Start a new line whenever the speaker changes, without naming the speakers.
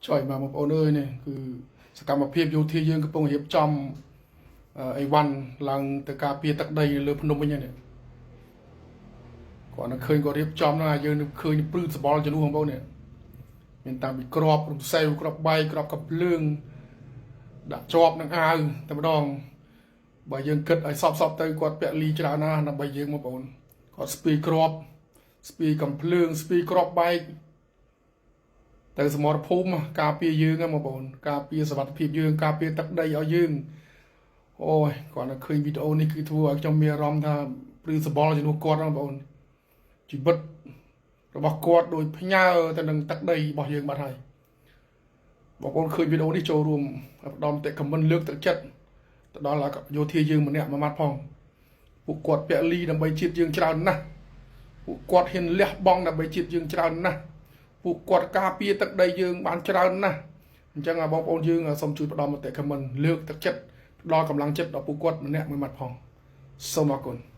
ចុយមកបងប្អូនអើយនេះគឺសកម្មភាពយោធាយើងកំពុងរៀបចំអីវ៉ាន់ឡើងទៅការពារទឹកដីលើភ្នំវិញនេះគាត់នឹងឃើញគាត់រៀបចំហ្នឹងហើយយើងនឹងឃើញព្រឺសបល់ជំនួសបងប្អូននេះមានតាំងពីក្របរំសេវក្របបែកក្របកាំភ្លើងដាក់ជាប់នឹងអាវតែម្ដងបើយើងគិតឲ្យសពសពទៅគាត់ពាក់លីច្រើនណាស់ដើម្បីយើងបងប្អូនគាត់ស្ពីក្របស្ពីកំភ្លើងស្ពីក្របបែក ទៅសមរភូមិការពារយើងហ្នឹងបងប្អូនការពារសុវត្ថិភាពយើងការពារទឹកដីឲ្យយើងអូយគាត់នៅឃើញវីដេអូនេះគឺធ្វើឲ្យខ្ញុំមានអារម្មណ៍ថាព្រឺសបល់ជំនួសគាត់ហ្នឹងបងប្អូនជីវិតរបស់គាត់ដូចផ្ញើទៅនឹងទឹកដីរបស់យើងបាត់ហើយបងប្អូនឃើញវីដេអូនេះចូលរួមផ្ដំតែ comment លើកទឹកចិត្តទៅដល់យោធាយើងម្នាក់មួយម៉ាត់ផងពួកគាត់ពលីដើម្បីជាតិយើងច្រើនណាស់ពួកគាត់ហ៊ានលះបង់ដើម្បីជាតិយើងច្រើនណាស់ ពួកគាត់ការពារទឹកដីយើងបានច្រើនណាស់អញ្ចឹងបងប្អូនយើងសូមជួយផ្ដល់មតិ comment លើកទឹកចិត្តផ្ដល់កម្លាំងចិត្តដល់ពួកគាត់ម្នាក់មួយម៉ាត់ផងសូមអរគុណ។